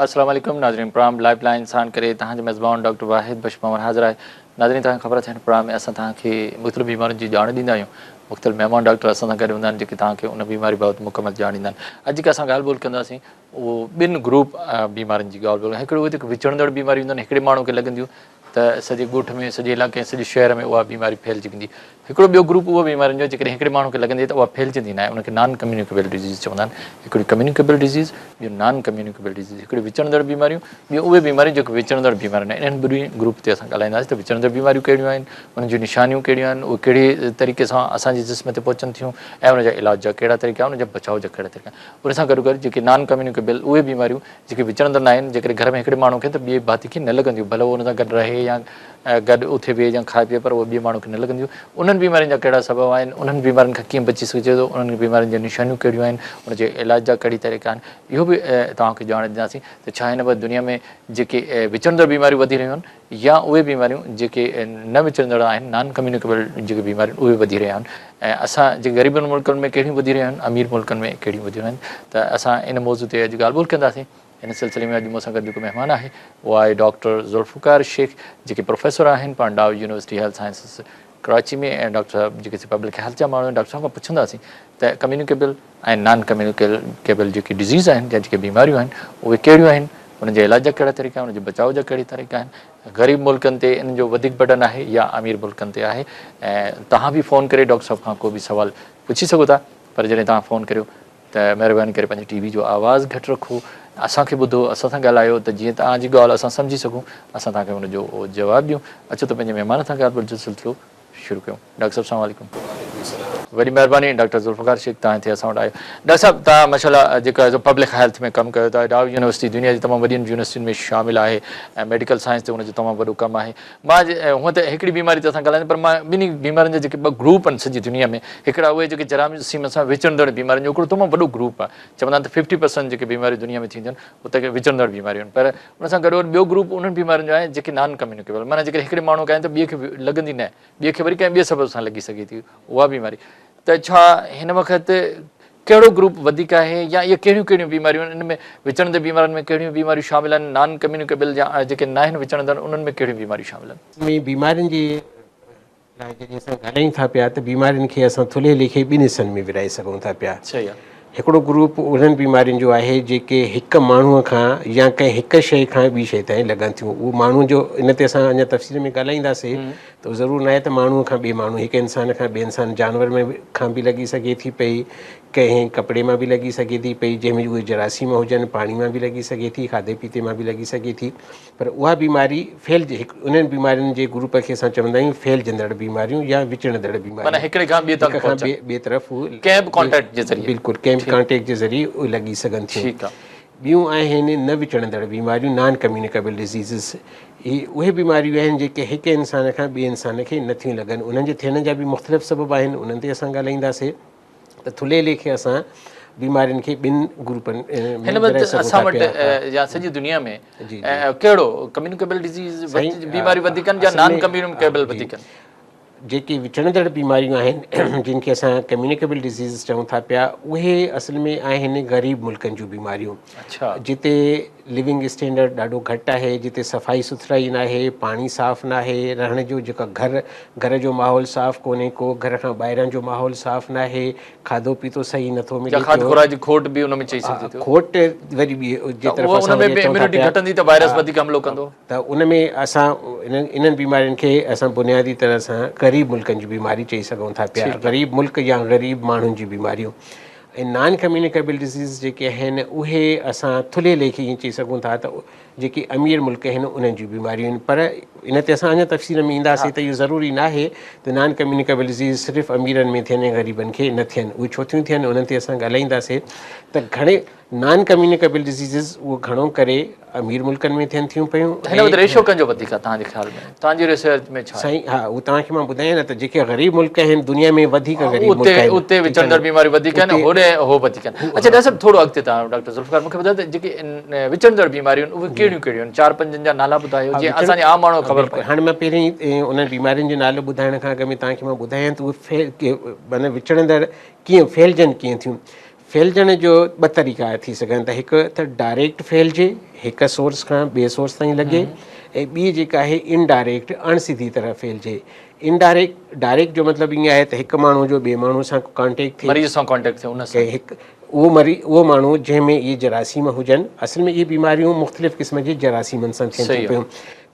السلام عليڪم ناظرين پروگرام لائف لائن سان ڪري توهان جو ميزبان ڊاڪٽر واحد بخش پنهور حاضر آهي ناظرين توهان کي خبر اٿئي هن پروگرام ۾ اسان توهان کي مختلف بيمارين جي ڄاڻ ڏيندا آهيون مختلف مهمان ڊاڪٽر اسان سان گڏ هوندا آهن جيڪي توهان کي ان بيماري بابت مڪمل ڄاڻ ڏيندا آهن اڄ جيڪا اسان ڳالهه ٻولهه ڪنداسين اهو ٻن گروپ بيمارين جي ڳالهه ٻولهه هڪڙو اهي جيڪي وچڙندڙ بيماريون هونديون آهن هڪڙي ماڻهو کي لڳنديون ته سڄي ڳوٺ ۾ سڄي علائقي ۽ سڄي شهر ۾ اها بيماري ڦهلجي ويندي. هڪڙو ٻيو گروپ اهو بيمارين جو جيڪڏهن هڪڙي ماڻهو کي لڳندي ته اها ڦهلجندي ناهي ان کي نان ڪميونيڪيبل ڊزيز چوندا آهن. هڪڙي ڪميونيڪيبل ڊزيز ٻيو نان ڪميونيڪيبل ڊزيز هڪڙي وچڙندڙ بيماريون ٻيون اهي بيماريون جيڪي وچڙندڙ بيماريون ناهن. انهن ٻنهي گروپ تي اسان ڳالهائينداسين ته وچڙندڙ بيماريون ڪهڙيون آهن انهن جون نشانيون ڪهڙيون آهن اهي ڪهڙي طريقي سان اسان جي جسم تي پهچن ٿيون ۽ ان جا علاج جا ڪهڙا طريقا آهن ان جا بچاء جا ڪهڙا طريقا آهن. ان سان گڏوگڏ جيڪي نان ڪميونيڪيبل اهي بيماريون جيڪي وچڙندڙ نه آهن، جيڪڏهن گهر ۾ هڪڙي ماڻهو کي ته ٻئي ڀاتي کي نه لڳنديون، ڀل اهو ان سان گڏ رهي يا گڏ اٿي ويهي يا کائي پيئي پر اهو ٻئي ماڻهو کي نه لڳنديون. انهن بيمارين جا ڪهڙا سبب آهن، انهن بيمارين کان ڪيئن بچي سگهجي ٿو، انهن بيمارين جون نشانيون ڪهڙيون آهن، ان جي علاج جا ڪهڙي طريقا آهن، اهو به توهان کي ڄاڻ ڏينداسين ته ڇا هن وقت دنيا ۾ جيڪي وچڙندڙ بيماريون وڌي رهيون آهن يا اهي بيماريون جيڪي نه وچڙندڙ آهن، نان ڪميونيڪيبل جيڪي بيماريون اهي وڌي رهيون آهن ۽ اسان جي غريبن ملڪن ۾ ڪهڙيون وڌي رهيون آهن، امير ملڪن ۾ ڪهڙيون وڌيون آهن ته اسان ان موضوع تي اڄ ڳالهه ٻولهه ڪنداسين. ان سلسلي ۾ اڄ مون سان گڏ جيڪو مهمان آهي اهو آهي ڊاڪٽر ذوالفقار شيخ جيڪي پروفيسر آهن پاڻ Dow university health sciences Karachi ۾ ۽ doctor صاحب جيڪي سي پبلڪ هيلٿ جا ماڻهو آهن ڊاڪٽر صاحب کان پڇنداسين ته ڪميونيڪيبل ۽ نان ڪميونيڪيبل جيڪي ڊزيز آهن يا جيڪي بيماريون آهن اهي ڪهڙيون آهن انهن جي علاج جا ڪهڙا طريقا آهن ان جي بچاء جا ڪهڙي طريقا آهن غريب ملڪن تي انهن جو وڌيڪ برڊن آهي يا امير ملڪن تي آهي ۽ توهان به فون ڪري ڊاڪٽر صاحب کان ڪو به سوال پڇي سگهو ٿا پر جڏهن توهان فون ڪريو ته مهرباني ڪري پنهنجي ٽي وي جو آواز گهٽ رکو اسان کي ٻڌو اسان سان ڳالهايو ته جيئن توهان جي ڳالهه اسان سمجهي سگهون اسان توهان کي ان جو جواب ڏيون اچو ته پنهنجي مهمان سان ڳالهه ٻولهه جو سلسلو شروع ڪيون ڊاڪٽر صاحب السلام عليڪم. وعليڪم السلام. وڏي مهرباني ڊاڪٽر ذوالفقار شيخ توهان هتي اسان وٽ آيو. ڊاڪٽر صاحب توهان ماشاء الله جيڪو آهي سو پبلڪ هيلٿ ۾ ڪم ڪيو ٿا ڊائو يونيورسٽي دنيا جي تمام وڏين يونيورسٽين ۾ شامل آهي ۽ ميڊيڪل سائنس تي ان جو تمام وڏو ڪم آهي مان هونء ته هڪڙي بيماري تي اسان ڳالهائيندا پر مان ٻنهي بيمارين جا جيڪي ٻه گروپ آهن سڄي دنيا ۾ هڪڙا اهي جيڪي جراثيم سان وچڙندڙ بيمارين جو هڪڙو تمام وڏو گروپ آهي چوندا آهن ته ففٽي پرسنٽ جيڪي بيماريون دنيا ۾ ٿينديون آهن اهي ته وچڙندڙ بيماريون آهن پر ان سان گڏوگڏ ٻيو گروپ انهن بيمارين جو آهي جيڪي نان ڪميونيڪيبل معنيٰ جيڪڏهن هڪڙي ماڻهو کي آهن ته ٻئي کي لڳندي نه ٻئي کي وري ڪنهن ٻئي سبب سان لڳي سگهي ٿي اها بيماري ته ڇا هن وقت ڪهڙو گروپ وڌيڪ آهي يا اهي ڪهڙيون ڪهڙيون بيماريون آهن ان ۾ وچڙندڙ بيمارين ۾ ڪهڙيون بيماريون شامل آهن نان ڪميونيڪيبل يا جيڪي ناهن وچڙندڙ انهن ۾ ڪهڙيون بيماريون شامل آهن؟ ۾ بيمارين جي لاء جڏهن اسان ڳالهايون ٿا پيا ته بيمارين کي اسان ٿلهي ليکي ٻن حصن ۾ ورهائي سگهون ٿا پيا. صحيح آهي. هڪڙو گروپ انهن بيمارين جو آهي جيڪي هڪ ماڻهوء کان يا ڪنهن هڪ شيء کان ٻي شيء تائين لڳن ٿيون. اهو ماڻهوء جو ان تي اسان اڃا تفصيل ۾ ڳالهائينداسين ته ضرور ناهي ته ماڻهوء کان ٻئي ماڻهو، هڪ انسان کان ٻئي انسان، جانور ۾ کان به لڳي سگهي ٿي پئي، ڪنهن ڪپڙي مان به لڳي سگهي ٿي پئي جنهن ۾ اهي جراثيم هجن، پاڻي مان به لڳي سگهي ٿي، کاڌي پيتي مان به لڳي سگهي ٿي. پر اها بيماري ڦهلجي هڪ انهن بيمارين جي گروپ کي اسان چوندا آهيون ڦهلجندڙ بيماريون يا وچڙندڙ بيماريون معنيٰ هڪڙي کان ٻئي تائين هڪ کان ٻئي ٻئي طرف هو ڪنهن به ڪانٽيڪٽ جي ذريعي بلڪل ڪنهن به ڪانٽيڪٽ جي ذريعي اهي لڳي سگهن ٿيون ٺيڪ آهي ٻيون آهن نه وچڙندڙ بيماريون نان ڪميونيڪيبل ڊزيزز هي اهي بيماريون آهن جيڪي هڪ انسان کان ٻئي انسان کي نٿيون لڳن انهن جي ٿيڻ جا به مختلف سبب آهن انهن تي اسان ڳالهائينداسين ته ٿلهي ليکي اسان بيمارين کي ٻن گروپن ۾ هن وقت اسان وٽ يا سڄي دنيا ۾ ڪهڙو ڪميونيڪيبل ڊزيز بيماريون وڌيڪ آهن يا نان ڪميونيڪيبل وڌيڪ آهن؟ جيڪي وچڙندڙ بيماريون آهن جن کي اسان ڪميونيڪيبل ڊزيز چئون ٿا پيا اهي اصل ۾ آهن غريب ملڪن جون بيماريون جتي لونگ اسٽينڊرڊ ڏاڍو گهٽ آهي، جتي صفائي سٿرائي ناهي، پاڻي صاف ناهي، رهڻ جو جيڪا گهر گهر جو ماحول صاف ڪونهي ڪو، گهر کان ٻاهران جو ماحول صاف ناهي، کاڌو پيتو صحيح نٿو ملي يا کاڌ خوراڪ جي کوٽ به ان ۾ چئي سگهجي ٿو. کوٽ وري ٻي جي طرف اسان ان ۾ به اميونٽي گهٽندي ته وائرس وڌيڪ حملو ڪندو. ته ان ۾ اسان انهن بيمارين کي اسان بنيادي طرح سان غريب ملڪن جي بيماري چئي سگهون ٿا پيا، غريب ملڪ يا غريب ماڻهن جون بيماريون. ۽ نان ڪميونيڪيبل ڊزيز جيڪي آهن اهي اسان ٿلهي ليکي ائين چئي سگهون ٿا ته جيڪي امير ملڪ آهن انهن جون بيماريون آهن پر ان تي اسان اڃا تفصيل ۾ اينداسين ته اهو ضروري ناهي ته نان ڪميونيڪيبل ڊزيز صرف اميرن ۾ ٿين ۽ غريبن کي نه ٿين اهي ڇو ٿيون ٿين انهن تي اسان ڳالهائينداسين ته گهڻي نان ڪميونيڪيبل ڊزيزز اهو گهڻو ڪري امير ملڪن ۾ ٿين ٿيون پيون. هن وقت ريشو ڪنهن جو وڌيڪ آهي توهان جي خيال ۾ توهان جي ريسرچ ۾ ڇا آهي؟ سائين ها اهو توهان کي مان ٻڌايان نه ته جيڪي غريب ملڪ آهن دنيا ۾ وڌيڪ غريب ملڪ آهن اتي وچڙندڙ بيماريون وڌيڪ آهن هوڏي هو وڌيڪ آهن. اڇا ڊاڪٽر صاحب ٿورو اڳتي توهان ڊاڪٽر ذوالفقار مون کي ٻڌايو ته جيڪي وچڙندڙ بيماريون آهن اهي ڪهڙيون ڪهڙيون آهن چار پنجن جا نالا ٻڌايو جيئن اسان جي عام ماڻهو کي خبر پئي. هاڻي مان پهرين انهن بيمارين جو نالو ٻڌائڻ کان اڳ ۾ توهان کي مان ٻڌايان ته اهي معنيٰ وچڙندڙ ڪيئن ڦهلجن ڪيئن ٿيون. ڦهلجڻ جو ٻه طريقا ٿي سگهن ٿا هڪ ته ڊائريڪٽ ڦهلجي هڪ سورس کان ٻئي سورس تائين لڳي ۽ ٻي جيڪا آهي انڊائريڪٽ اڻ سڌي طرح ڦهلجي. انڊائريڪٽ ڊائريڪٽ جو مطلب ائين آهي ته هڪ ماڻهو جو ٻئي ماڻهو سان ڪانٽيڪٽ ٿئي مريض سان ڪانٽيڪٽ ٿئي ان سان هڪ اهو مريض اهو ماڻهو جنهن ۾ اهي جراثيم هجن اصل ۾ اهي بيماريون مختلف قسم جي جراثيمن سان ٿين ٿيون پيون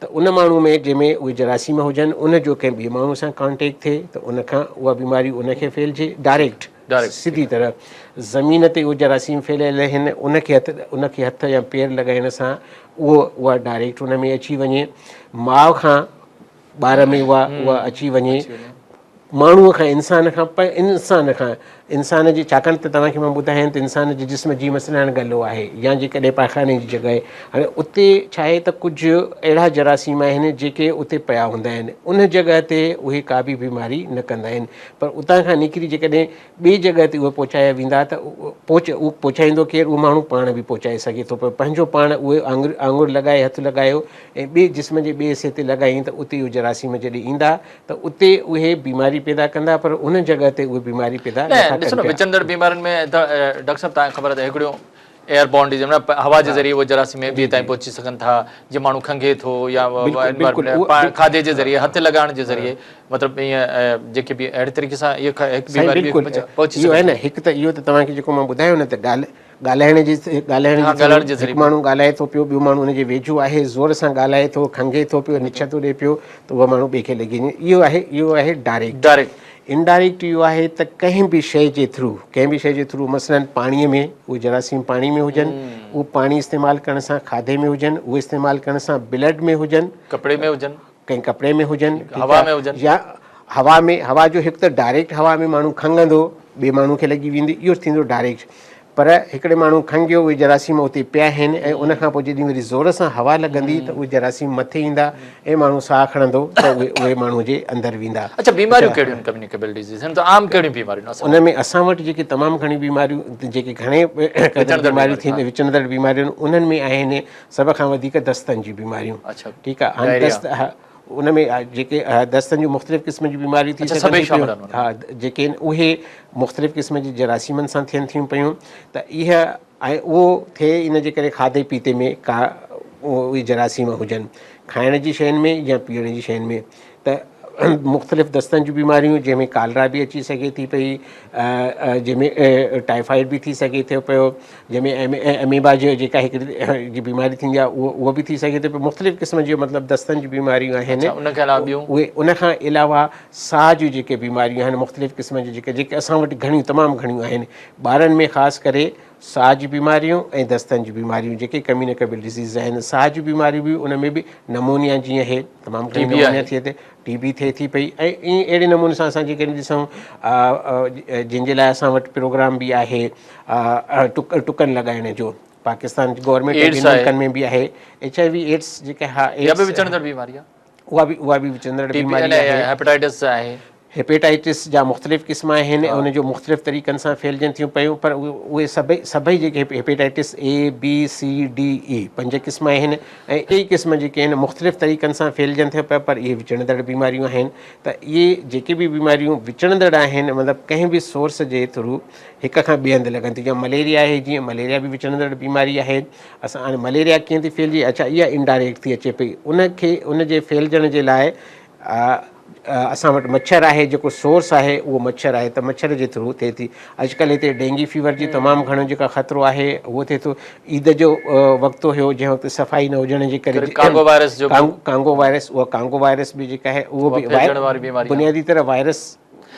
ته ان ماڻهو ۾ جنهن ۾ اهي جراثيم هجن ان جو ڪنهن ٻئي ماڻهو سان ڪانٽيڪٽ ٿئي ته ان کان اها بيماري ان کي ڦهلجي ڊائريڪٽ سڌي طرح زمين تي اهو جراثيم ڦهليل آهن ان کي هٿ ان کي هٿ يا پير لڳائڻ سان اهو اها ڊائريڪٽ ان ۾ اچي وڃي ماء کان ٻار ۾ اها اها اچي وڃي ماڻهوء کان انسان کان پر انسان کان انسان جي ڇاڪاڻ ته توهان کي مان ٻڌايان ته انسان جي جسم جي مثلاً گلو آهي يا جيڪڏهن پاخاني جي جڳهه آهي هاڻي اتي ڇا آهي ته ڪجهه اهڙا جراثيم آهن جيڪي اتي پيا هوندا آهن ان جڳهه تي اهي ڪا به بيماري نه ڪندا آهن پر اتان کان نڪري جيڪڏهن ٻي جڳهه تي اهي پهچايا ويندا ته پهچ اهو پهچائيندو ڪير اهو ماڻهو پاڻ به پهچائي سگهي ٿو پر پنهنجو پاڻ اهي آڱر آڱر لڳائي هٿ لڳايو ۽ ٻئي جسم جي ٻئي حصي تي لڳايائين ته اتي اهي جراثيم جڏهن ايندا ته اتي اهي بيماري پيدا ڪندا پر ان جڳهه تي اهي بيماري پيدا نه نٿا ڏسو ڪن نه پيا. وچندڙ بيمارين ۾ ته ڊاڪٽر صاحب توهان کي خبر آهي ته هڪڙيون ايئر بورن ڊزيز معنيٰ هوا جي ذريعي اهي جراثيم ٻئي تائين پهچي سگهن ٿا جيئن ماڻهو کنگهي ٿو يا کاڌي جي ذريعي هٿ لڳائڻ جي ذريعي مطلب ائين جيڪي به اهڙي طريقي سان اهي هڪ بيماري ٻئي کي پهچي اهو آهي نه هڪ ته اهو ته توهان کي جيڪو مان ٻڌايو نه ته ڳالهه ڳالهائڻ جي ڳالهائڻ جي هڪ ماڻهو ڳالهائي ٿو پيو ٻيو ماڻهو ان جي ويجهو آهي زور سان ڳالهائي ٿو کنگهي ٿو پيو نڇ ٿو ڏي پيو ته اهو ماڻهو ٻئي کي لڳي وڃي اهو آهي اهو آهي ڊائريڪٽ ڊائريڪٽ انڊائريڪٽ اهو آهي ته ڪنهن به شيء جي ٿرو ڪنهن به شيء جي ٿرو مثلاً پاڻي ۾ اهي جراثيم پاڻي ۾ هجن اهو پاڻي استعمال ڪرڻ سان کاڌي ۾ هجن اهو استعمال ڪرڻ سان بلڊ ۾ هجن ڪپڙي ۾ هجن ڪنهن ڪپڙي ۾ هجن هوا ۾ هجن يا هوا ۾ هوا جو هڪ ته ڊائريڪٽ هوا ۾ ماڻهو کنگهندو ٻئي ماڻهو کي لڳي ويندي اهو ٿيندو ڊائريڪٽ پر هڪڙي ماڻهو کنگهيو اهي جراثيم اتي پيا آهن ۽ ان کان پوء جڏهن وري زور سان هوا لڳندي ته اهي جراثيم مٿي ايندا ۽ ماڻهو ساهه کڻندو ته اهي اهي ماڻهو جي اندر ويندا. اڇا بيماريون ڪهڙيون آهن ڪميونيڪيبل ڊزيز آهن ته عام ڪهڙيون بيماريون آهن ان ۾ اسان وٽ جيڪي تمام گهڻيون بيماريون جيڪي گهڻي قدر بيماريون ٿينديون وچندڙ بيماريون انهن ۾ آهن سڀ کان وڌيڪ دستن جون بيماريون ٺيڪ آهي هاڻي دست ان ۾ جيڪي دستن جون مختلف قسم جون بيماريون ٿي سگهن ٿيون ها جيڪي آهن اهي مختلف قسم جي جراثيمن سان ٿين ٿيون پيون ته اها ۽ اهو ٿئي ان جي ڪري کاڌي پيتي ۾ ڪا اهي جراثيم هجن کائڻ جي شين ۾ يا پيئڻ جي شين ۾ ته مختلف دستن جون بيماريون جنهن ۾ ڪالرا به اچي سگهي ٿي پئي جنهن ۾ ٽائيفائيڊ به ٿي سگهي ٿو پيو جنهن ۾ اميبا جي جيڪا هڪڙي جي بيماري ٿيندي آهي اهو اهو به ٿي سگهي ٿو پيو مختلف قسم جون مطلب دستن جون بيماريون آهن ان کان علاوه ٻيون اهي ان کان علاوه ساهه جون جيڪي بيماريون آهن مختلف قسم جون جيڪي جيڪي اسان وٽ گهڻيون تمام گهڻيون آهن ٻارن ۾ خاص ڪري ساهه جون بيماريون ۽ دستن جون بيماريون جيڪي ڪميونيڪيبل ڊزيز آهن ساهه جون بيماريون به ان ۾ به نمونيا جيئن هي تمام گهڻي نمونيا ٿئي ٿي ٽي بي ٿئي ٿي پئي ۽ ائين اهڙي نموني سان اسان جيڪڏهن ڏسون جنهن جي لاء اسان وٽ پروگرام به آهي ٽڪن لڳائڻ جو پاڪستان جي گورنمينٽ ۽ ٻين ملڪن ۾ به آهي ايڇ I V AIDS جيڪا ها اها به وچڙندڙ بيماري آهي اها به اها به وچڙندڙ بيماري آهي هيپاٽائٽس آهي هيپيٽائٽس جا مختلف قسم آهن ۽ ان جو مختلف طريقن سان ڦهلجن ٿيون پيون پر اهي سڀئي سڀئي جيڪي hepatitis A B C D E پنج قسم آهن ۽ اهي قسم جيڪي آهن مختلف طريقن سان ڦهلجن ٿيون پيا پر اهي وچڙندڙ بيماريون آهن ته اهي جيڪي به بيماريون وچڙندڙ آهن مطلب ڪنهن به سورس جي ٿرو هڪ کان ٻئي هنڌ لڳن ٿيون جيئن مليريا آهي جيئن مليريا به وچڙندڙ بيماري آهي اسان هاڻي مليريا ڪيئن ٿي ڦهلجي اڇا اها انڊائريڪٽ ٿي اچي پئي ان کي ان جي ڦهلجڻ جي لاء اسان وٽ مڇر آهي جيڪو سورس آهي اهو مڇر آهي ته مڇر جي ٿرو ٿئي ٿي اڄڪلهه هتي ڊينگي فيور جي تمام گهڻو جيڪا خطرو آهي اهو ٿئي ٿو عيد جو وقت هيو جنهن وقت صفائي نه هجڻ جي ڪري ڪانگو وائرس جو ڪانگو وائرس اهو ڪانگو وائرس به جيڪا آهي اهو به بنيادي طرح وائرس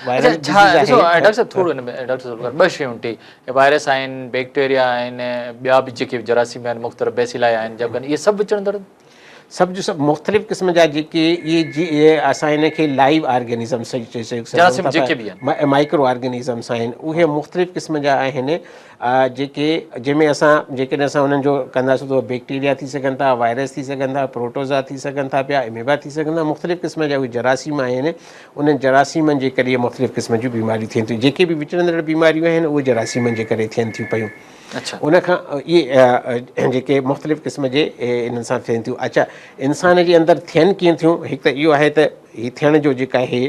وائرل ڊزيز آهي ڊاڪٽر صاحب ٿورو ان ۾ ڊاڪٽر صاحب ٻه شيون ٽي وائرس آهن بيڪٽيريا آهن ٻيا به جيڪي جراثيم آهن مختلف بيسيلائي آهن جبڪن اهي سڀ وچڙندڙ سڀ جو سڀ مختلف قسم جا جيڪي اهي جي اسان هن کي لائيو آرگنزمس چئي سگهون ٿا مائڪرو آرگنزمس آهن اهي مختلف قسم جا آهن جيڪي جنهن ۾ اسان جيڪڏهن اسان انهن جو ڪنداسون ته بيڪٽيريا ٿي سگهن ٿا وائرس ٿي سگهن ٿا پروٽوزا ٿي سگهن ٿا پيا اميبا ٿي سگهن ٿا مختلف قسم جا اهي جراثيم آهن انهن جراثيمن جي ڪري مختلف قسم جون بيماريون ٿين ٿيون جيڪي به وچڙندڙ بيماريون آهن اهي جراثيمن جي ڪري ٿين ٿيون پيون ان کان اهي جيڪي مختلف قسم جي انهن سان ٿين ٿيون اڇا انسان جي اندر ٿين ڪيئن ٿيون هڪ ته اهو آهي ته هي ٿيڻ جو جيڪا آهي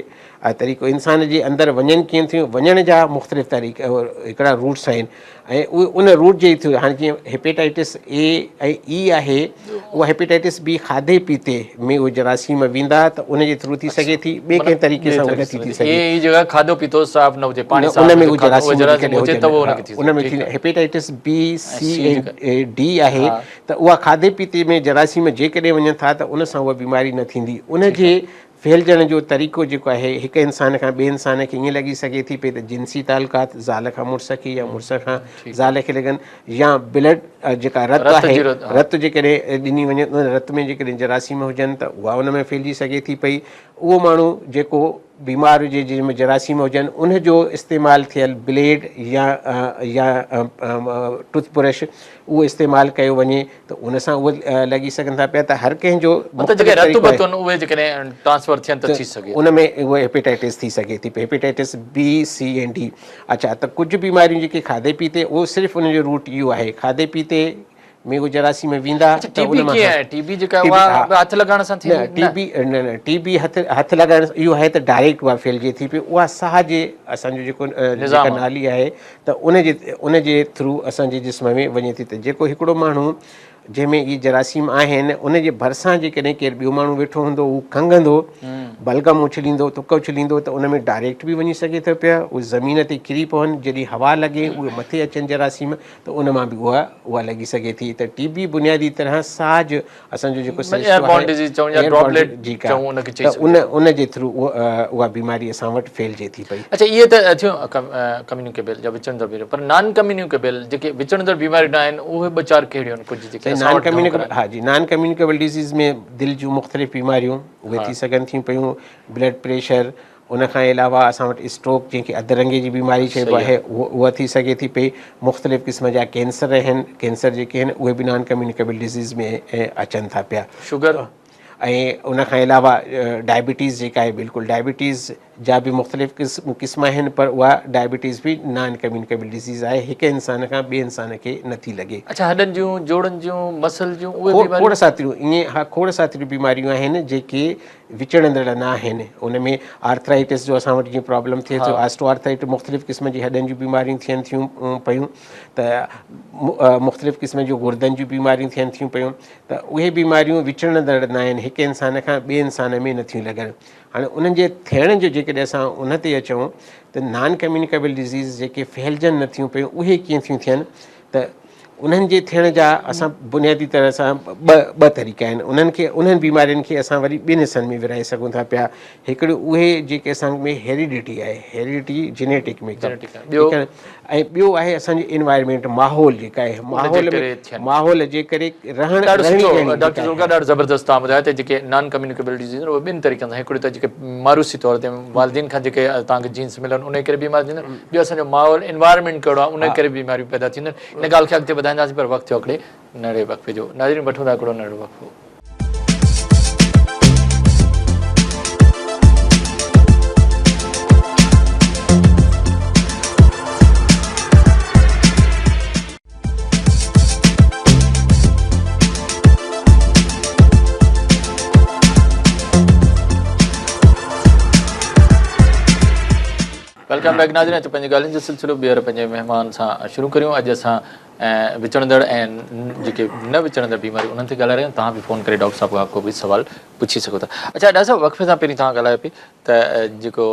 طريقو انسان جي اندر وڃن ڪيئن ٿيون وڃڻ جا مختلف طريقا هڪڙا روٽس آهن ۽ اهي ان روٽ جي ٿرو هاڻي جيئن هيپيٽائٽس اي ۽ اي آهي اها هيپيٽائٽس بي کاڌي پيتي ۾ اهي جراثيم ويندا ته ان جي ٿرو ٿي سگهي ٿي ٻي ڪنهن طريقي سان اها نٿي ٿي سگهي. اي اي جيڪا کاڌو پيتو صاف نه هجي پاڻي صاف نه هجي کاڌو هجي ته ان ۾ ٿي هيپيٽائٽس بي سي ۽ ڊي آهي ته اها کاڌي پيتي ۾ جراثيم جيڪڏهن وڃن ٿا ته ان سان اها بيماري نه ٿيندي ان جي ڦهلجڻ جو طريقو جيڪو آهي هڪ انسان کان ٻئي انسان کي ائين لڳي سگهي ٿي پئي ته جنسي تعلقات زال کان مڙس کي يا مڙس کان زال کي لڳن يا بلڊ جيڪا رت آهي رت جيڪڏهن ڏني وڃي ان رت ۾ جيڪڏهن جراثيم هجن ته اها ان ۾ ڦهلجي سگهي ٿي پئي اهو ماڻهو جيڪو بيمار هجي جنهن ۾ جراثيم هجن ان جو استعمال ٿيل بليڊ يا يا ٽوٿ برش اهو استعمال ڪيو وڃي ته ان سان اهي لڳي سگهن ٿا پيا ته هر ڪنهن جو مطلب جيڪي رت بت آهن اهي جيڪڏهن ٽرانسفر ٿين ته ٿي سگهي ان ۾ اهو هيپيٽائٽس ٿي سگهي ٿي هيپيٽائٽس بي سي ۽ ڊي اڇا ته ڪجهه بيماريون جيڪي کاڌي پيتي اهو صرف ان جو روٽ اهو آهي کاڌي پيتي ۾ اهي جراثيم ويندا ته ان مان ٽي بي جيڪا اها هٿ لڳائڻ سان ٿيندي نه ٽي بي نه نه ٽي بي هٿ هٿ لڳائڻ اهو آهي ته ڊائريڪٽ اها ڦهلجي ٿي پئي اها ساهه جي اسان جو جيڪو جيڪا نالي آهي ته ان جي ان جي ٿرو اسان جي جسم ۾ وڃي ٿي ته جيڪو هڪڙو ماڻهو جنهن ۾ اهي جراثيم آهن ان جي ڀرسان جيڪڏهن ڪير ٻيو ماڻهو ويٺو هوندو هو کنگهندو بلغم اڇليندو ٿڪ اڇليندو ته ان ۾ ڊائريڪٽ به وڃي سگهي ٿو پيا اهي زمين تي ڪري پون جڏهن هوا لڳي اهي مٿي اچن جراثيم ته ان مان به اها اها لڳي سگهي ٿي ته ٽي بي بنيادي طرح ساهه جو اسان جو جيڪو سرشتو آهي جيڪا ته ان ان جي ٿرو اها بيماري اسان وٽ ڦهلجي ٿي پئي. اڇا اهي ته ٿيون ڪميونيڪيبل يا وچڙندڙ بيماريون پر نان ڪميونيڪيبل جيڪي وچڙندڙ بيماريون نه آهن اهي ٻه چار ڪهڙيون آهن ڪجهه جيڪي اسان وٽ گهڻو ڪري ها جي نان ڪميونيڪيبل ڊزيز ۾ دل جون مختلف بيماريون اهي ٿي سگهن ٿيون پيون بلڊ پريشر ان کان علاوه اسان وٽ اسٽروڪ جنهن کي اڌ رنگي جي بيماري چئبو آهي اها ٿي سگهي ٿي پئي مختلف قسم جا ڪينسر آهن ڪينسر جيڪي آهن اهي به نان ڪميونيڪيبل ڊزيز ۾ اچن ٿا پيا شگر ۽ ان کان علاوه ڊائبٽيز جيڪا آهي بلڪل ڊائبٽيز جا به مختلف قسم آهن پر اها ڊائبٽيز به نان ڪميونيڪيبل ڊزيز آهي هڪ انسان کان ٻئي انسان کي نٿي لڳي. اڇا هڏن جون جوڙن جون مسل جون اهي بيماريون کوڙ ساتريون ائين ها کوڙ ساتريون بيماريون آهن جيڪي وچڙندڙ نه آهن ان ۾ آرٿرائٽس جو اسان وٽ جيئن پرابلم ٿئي ٿو آسٽو آرٿرائٽس مختلف قسم جي هڏن جون بيماريون ٿين ٿيون پيون ته مختلف قسم جون گردن جون بيماريون ٿين ٿيون پيون ته اهي بيماريون وچڙندڙ نه آهن هڪ انسان کان ٻئي انسان ۾ نٿيون لڳن هاڻي انهن جي ٿيڻ جو جيڪڏهن اسان ان تي اچون ته نان ڪميونيڪيبل ڊزيز جيڪي ڦهلجن نٿيون پيون اهي ڪيئن ٿيون ٿين ته انهن جي ٿيڻ جا اسان بنيادي طرح سان ٻه ٻه طريقا آهن انهن کي انهن بيمارين کي اسان وري ٻن حصن ۾ ورهائي سگهون ٿا پيا هڪڙو اهي جيڪي اسان ۾ هيريڊيٽي آهي هيريڊيٽي جينيٽڪ ۾ ۽ ٻيو آهي اسان جي انوائرمينٽ ماحول جيڪا آهي ماحول ۾ ماحول جي ڪري رهڻ ڏاڍو سٺو ڊاڪٽر ذوالفقار ڏاڍو زبردست توهان ٻڌايو ته جيڪي نان ڪميونيڪيبل ڊزيز آهن اهي ٻن طريقن سان هڪڙو ته جيڪي موروثي طور تي والدين کان جيڪي توهان کي جينس ملن انهي ڪري بيمار ٿيندن ٻيو اسان جو ماحول انوائرمينٽ ڪهڙو آهي ان ڪري به بيماريون پيدا ٿينديون آهن ان ڳالهه کي اڳتي وڌائينداسين پر وقت ٿيو هڪڙي ننڍڙي وقفي جو ناظرين وٺون ٿا هڪڙو ننڍڙو وقفو. Welcome back ناظرين اچو پنهنجي ڳالهين جو سلسلو ٻيهر پنهنجي مهمان سان شروع ڪريون اڄ اسان وچڙندڙ ۽ جيڪي نه وچڙندڙ بيماريون انهن تي ڳالهائي رهيا آهيون توهان به فون ڪري ڊاڪٽر صاحب کان ڪو به سوال پڇي سگهو ٿا اڇا ڊاڪٽر صاحب وقفي سان پهرين توهان ڳالهايو پئي ته جيڪو